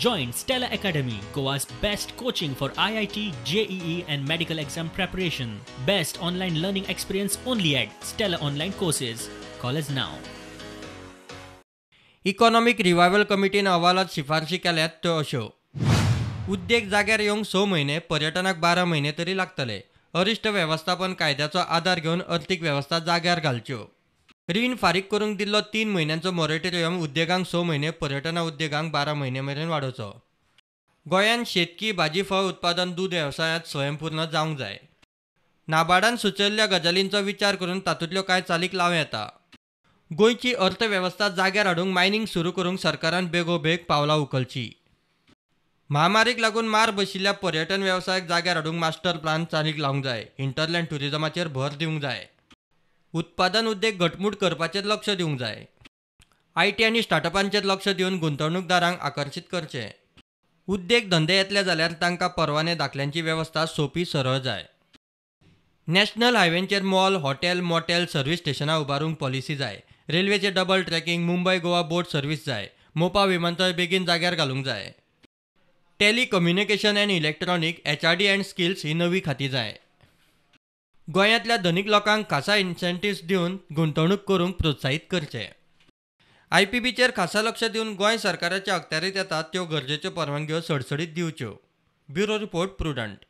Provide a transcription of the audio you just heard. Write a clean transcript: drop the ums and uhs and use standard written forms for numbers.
Join Stella Academy, Goa's best coaching for IIT, JEE and medical exam preparation. Best online learning experience only at Stella Online Courses. Call us now. Economic revival कमिटीन अहवालात शिफारशी केल्यात त्यो अश्यो. उद्देग जाग्यार येवंक 6 म्हयने, पर्यटनाक 12 म्हयने तरी लागतले. अरिश्ट वेवस्थापन कायद्याचो आदार घेवन अर्थीक वेवस्था जाग्यार घालच्यो. रीण फारीक करूंक दिल्लो 3 म्हयन्यांचो मोरेटोरियम उद्देगांक 6 म्हयने, पर्यटना उद्देगांक 12 म्हयने मेरेन वाडोवचो. गोंयांत शेतकी, भाजी, फळ उत्पादन, दूद वेवसायांत स्वयंपूर्ण जावंक जाय. नाबार्डान सुचयल्ल्या गजालींचो विचार करून तातूंतल्यो कांय चालीक लावं येता. गोंयची अर्थवेवस्था जाग्यार हाडूंक मायनींग सुरू करूंक सरकारान बेगोबेग पावलां उखलचीं. महामारीक लागून मार बशिल्ल्या पर्यटन वेवसायाक जाग्यार हाडूंक मास्टर प्लान चालीक लावंक जाय. हिंटरलँड ट्युरिजमाचेर भर दिवंक जाय. उत्पादन उद्देग घटमूट करपाचेर लक्ष दिवंक जाय. IT आनी स्टार्टअपांचेर लक्ष दिवन गुंतवणूकदारांक आकर्शीत करचें. उद्देग धंदे येतले जाल्यार तांकां परवाने दाखल्यांची वेवस्था सोंपी सरळ जाय. नॅशनल हायवेंचेर मॉल, हॉटेल, मोटेल, सर्वीस स्टेशनां उबारूंक पॉलिसी जाय. रेल्वेचे double tracking, Mumbai Goa boat service जाय. मोपा विमानतळ बेगीन जाग्यार घालूंक जाय. Telecommunication and electronic, HRD and skills ही नवी खाती जाय. गोंयांतल्या धनीक लोकांक खासा इन्सेंटिव्स दिवन गुंतवणूक करूंक प्रोत्साहीत करचें. आयपीबीचेर खासा लक्ष दिवन गोंय सरकाराच्या अखत्यारीत येतात त्यो गरजेच्यो परवानग्यो सडसडीत दिवच्यो. Bureau report, Prudent.